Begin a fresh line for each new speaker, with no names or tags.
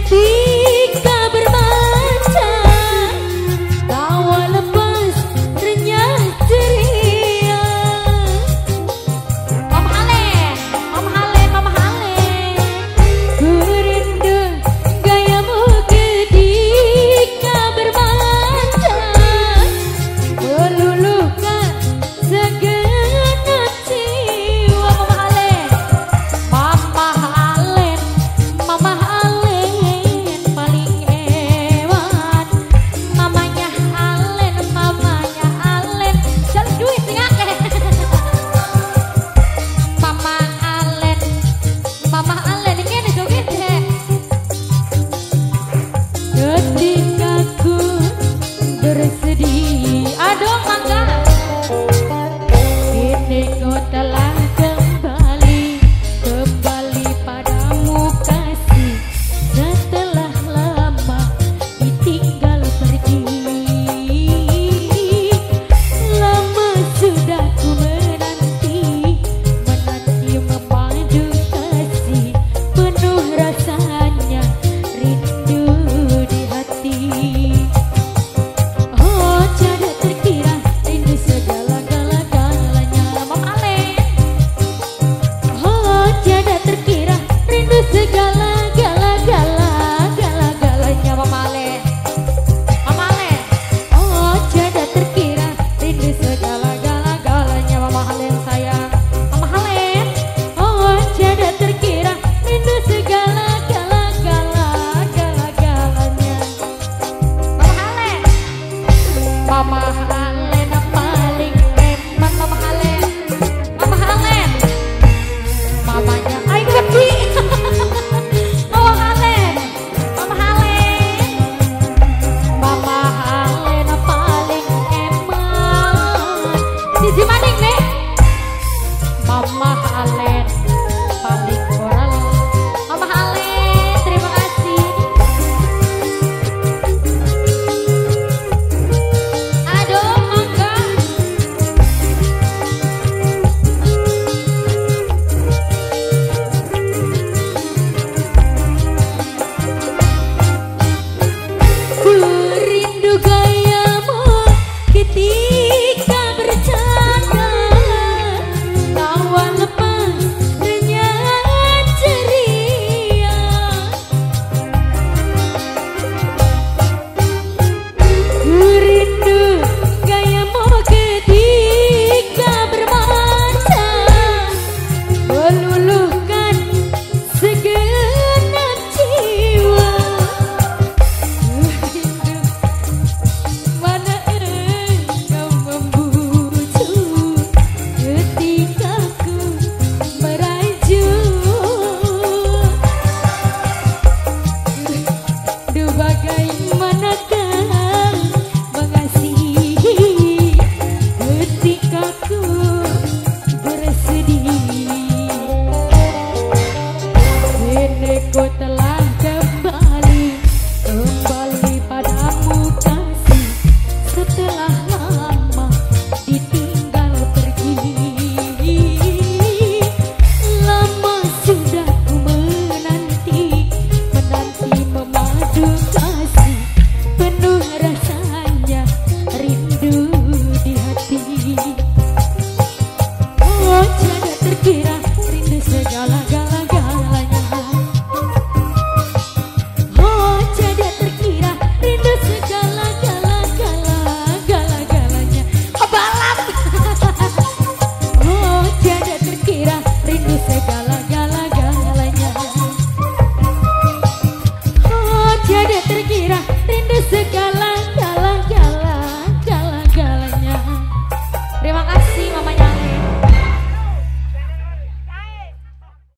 ketika bermanja, tawa lepas renyah ceria. Mama Halen, Mama Halen, Mama Halen. Ku rindu gayamu ketika bermanja, meluluhkan segenap jiwa. Mama Halen, Mama Halen, Mama Halen paling hebat. Mamanya Halen, mamanya Halen, jaluk duit sing akeh. Mama Halen, Mama Halen ngene joget. Ketika ku bersedih, aduh mangga. Kini kau telah kembali, kembali padamu kasih. Setelah lama ditinggal pergi, lama sudah ku menanti, menanti memadu kasih. Penuh rasanya rindu di hati. Oh, tiada terkira rindu segala-gala-galanya. Mama Alen. Oh, tiada terkira rindu segala-gala-gala-gala-galanya. Mama Alen, Mama Alen. Oh, tiada terkira rindu segala-gala-galanya. Mama Alen sayang, Mama Alen. Oh, tiada terkira rindu segala-gala-gala-gala-galanya. Mama Halen, Mama Halen paling hebat. Mama Halen, Mama Halen, mamanya ayo wedi. Mama Halen, Mama Halen, Mama Halen paling hebat. Sisi maning nih, Mama Halen paling koral. Mama Halen, terima kasih. Aduh, mangga. Ku rindu gayamu ketika bercanda, tawa lepas renyah ceria. Ku rindu gayamu ketika bermanja, meluluhkan segenap jiwa. Ku rindu mana engkau membujuk ketika ku merajuk. Rindu bagaimana kau mengasihi ketika ku bersedih. Kini ku telah kembali, kembali padamu kasih. Setelah lama ditinggal pergi, lama sudah ku menanti, menanti memadu kasih. Penuh rasanya rindu di hati. Oh, tiada terkira rindu segala-gala-galanya. Oh, tiada terkira rindu segala-gala-gala-gala-galanya. Oh, balap. Oh, tiada terkira rindu segala-gala-galanya. Oh, tiada terkira rindu segala-gala-gala-gala-galanya. Terima kasih mamanya.